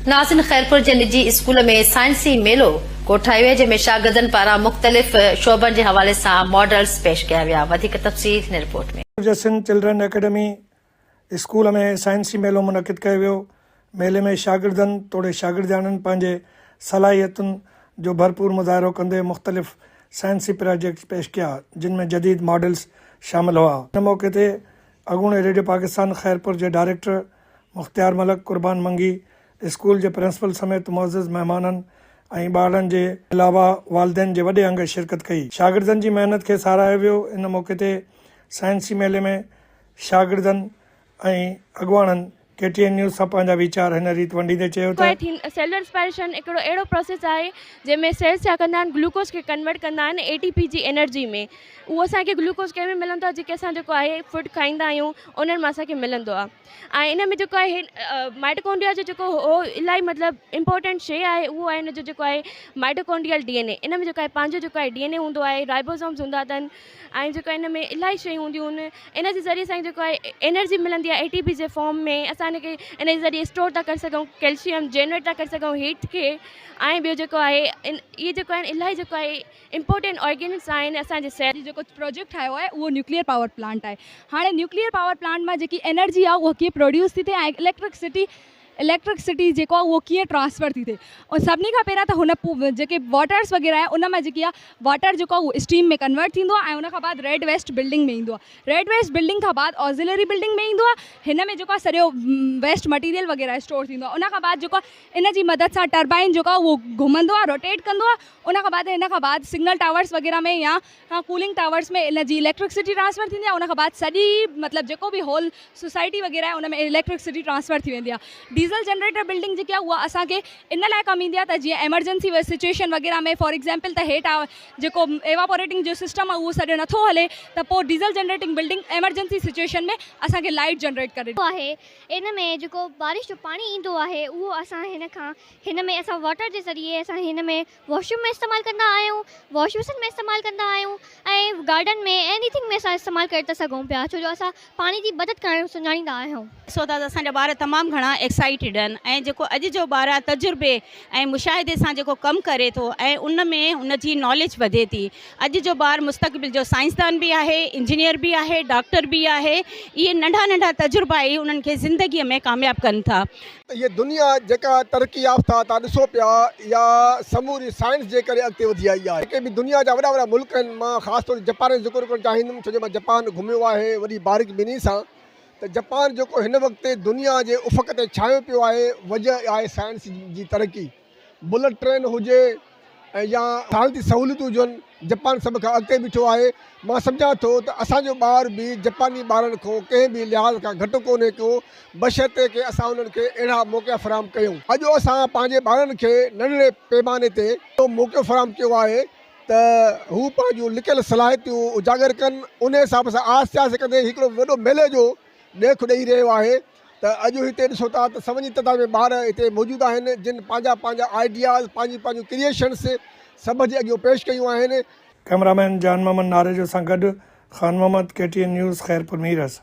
ناظرين خيرپور جي نجي اسڪول ۾ سائنسي ميلو ڪوٺايو ويو جنهن ۾ شاگردن پاران مختلف شعبن جي حوالي سان ماڊلز پيش ڪيا ويا وڌيڪ تفصيل هن رپورٽ ۾. جي سنڌ چلڊرين اڪيڊمي اسڪول ۾ سائنسي ميلو منعقد ڪيو ويو ميلي ۾ شاگردن توڙي شاگردياڻين پنهنجي صلاحيتن جو ڀرپور مظاهرو ڪندي مختلف سائنسي پراجيڪٽس پيش ڪيا جن ۾ جديد ماڊلز شامل هئا ان موقعي تي اڳوڻي ريڊيو پاڪستان خيرپور جي ڊائريڪٽر مختيار ملڪ، قربان منگي، اسڪول جي پرنسپل سميت معزز مهمانن ۽ ٻارڙن جي علاوه والدين جي وڏي انگ شرڪت ڪئي. شاگردن جي محنت کي ساراهيو ويو. ان موقعي تي سائنسي ميلي ۾ شاگردن ۽ اڳواڻن ڪي ٽي اين نيوز سان پنهنجا ويچار هن ريت ونڊيندي چيو ته. سيلولر ريسپائريشن هڪڙو اهڙو پروسيس آهي جنهن ۾ سيلز ڇا ڪندا آهن گلوڪوز کي ڪنورٽ ڪندا آهن اي ٽي پي جي انرجي ۾ اهو اسان کي گلوڪوز ڪنهن ۾ ملندو آهي جيڪي اسان جيڪو آهي فوڊ کائيندا آهيون انهن مان اسان کي ملندو آهي ۽ ان ۾ جيڪو آهي مائٽوڪونڊريا جو جيڪو هو الاهي مطلب امپورٽنٽ شيء آهي اهو آهي ان جو جيڪو آهي مائٽوڪونڊريل ڊي اين اي ان ۾ جيڪو آهي پنهنجو جيڪو آهي ڊي اين اي هوندو آهي رائبوزومز هوندا اٿن ۽ جيڪو ان ۾ الاهي شيون هونديون آهن ان جي ذريعي اسان کي جيڪو آهي انرجي ملندي آهي اي ٽي پي جي فارم ۾ اسان ان کي ان جي ذريعي اسٽور ٿا ڪري سگهون ڪيلشيم جنريٽ ٿا ڪري سگهون هيٽ کي ۽ ٻيو جيڪو آهي اهي جيڪو آهن الاهي جيڪو آهي امپورٽنٽ آرگنس آهن اسان جي صحت. جيڪو پروجيڪٽ ٺاهيو آهي اهو نيوڪليئر پاور پلانٽ آهي هاڻي نيوڪليئر پاور پلانٽ مان جيڪي انرجي آهي اها ڪيئن پروڊيوس ٿي ٿئي ۽ اليڪٽرڪسٽي اليڪٽرڪسٽي جيڪو آهي اهو ڪيئن ٽرانسفر ٿي ٿئي ۽ سڀني کان پهريان ته هن جيڪي واٽرس وغيره آهي ان مان جيڪي آهي واٽر جيڪو آهي اهو اسٽيم ۾ ڪنورٽ ٿيندو آهي ۽ ان کان بعد ريڊ ويسٽ بلڊنگ ۾ ايندو آهي ريڊ ويسٽ بلڊنگ کان بعد آزيلري بلڊنگ ۾ ايندو آهي هن ۾ جيڪو آهي سڄو ويسٽ مٽيريل وغيره اسٽور ٿيندو آهي ان کان بعد جيڪو آهي ان جي مدد سان ٽربائن جيڪو آهي اهو گهمندو آهي روٽيٽ ڪندو آهي ان کان بعد ان کان بعد سگنل ٽاورس وغيره ۾ يا ڪولنگ ٽاورس ۾ ان جي اليڪٽرڪسٽي ٽرانسفر ٿيندي آهي ان کان بعد سڄي مطلب جيڪو به هول سوسائٽي وغيره آهي ان ۾ اليڪٽرڪسٽي ٽرانسفر ٿي ويندي آهي ڊيزل جنريٽر بلڊنگ جيڪي آهي اها اسان کي ان لاء ڪم ايندي آهي ته جيئن ايمرجنسي سچويشن وغيره ۾ فار ايگزامپل ته هيٺ جيڪو ايواپوريٽنگ جو سسٽم آهي اهو سڄو نٿو هلي ته پوء diesel generating building emergency situation ۾ اسان کي لائٽ جنريٽ ڪري آهي ان ۾ جيڪو بارش جو پاڻي ايندو آهي اهو اسان هن کان هن ۾ اسان واٽر جي ذريعي اسان هن ۾ واش روم ۾ استعمال ڪندا آهيون واش بيسن ۾ استعمال ڪندا آهيون ۽ گارڊن ۾ ايني ٿنگ ۾ اسان استعمال ڪري ٿا سگهون پيا ڇو جو اسان پاڻي جي بچت ڪرڻ سڃاڻيندا آهيون. ڏسو ٿا ته اسان جا ٻار تمام گهڻا ايڪسائيٽيڊ آهن ۽ جيڪو اڄ جو ٻار آهي تجربي ۽ مشاهدي سان جيڪو ڪم ڪري ٿو ۽ ان ۾ ان جي ناليج وڌي ٿي اڄ جو ٻار مستقبل جو سائنسدان به آهي انجنيئر به آهي ڊاڪٽر به آهي اهي ننڍا ننڍا تجربا ئي انهن کي زندگي ۾ ڪامياب ڪن ٿا. ته هيء دنيا جيڪا ترقي يافته توهان ڏسو پيا اها سموري سائنس جي ڪري اڳتي وڌي آئي آهي. جيڪي به دنيا جا وڏا وڏا ملڪ آهن مان خاص طور تي جپان جو ذڪر ڪرڻ چاهيندم ڇو جو مان جپان گهميو آهي وڏي باريڪ بيني سان ته جپان جيڪو هن وقت دنيا جي افق تي ڇانيو پيو آهي وجه آهي سائنس جي ترقي بلٽ ٽرين هجي ۽ يا سهولتي سهولتون هجن جپان سڀ کان اڳتي بيٺو آهي مان سمجهان ٿو ته اسان جو ٻار به جپاني ٻارن کان ڪنهن به لحاظ کان گهٽ ڪونهي ڪو بشرطيڪ اسان انهن کي اهڙا موقعا فراهم ڪيون. اڄ اسان پنهنجي ٻارن کي ننڍڙي پيماني تي اهو موقعو فراهم ڪيو آهي ته هو پنهنجون لڪيل صلاحيتون اجاگر ڪن ان حساب سان آهستي آهستي ڪندي هڪڙو وڏو ميلي جو ڏيک ڏئي رهيو آهي ته اڄ هتي ڏسو ٿا ته سون جي تعداد ۾ ٻار هتي موجود آهن جن پنهنجا پنهنجا آئيڊياز پنهنجون پنهنجون ڪريئيشنس سڀ جي اڳيون پيش ڪيون آهن. ڪئميرا مين جان محمد ناريجو سان گڏ Khan Muhammad, K T N news, Khairpur Mirs.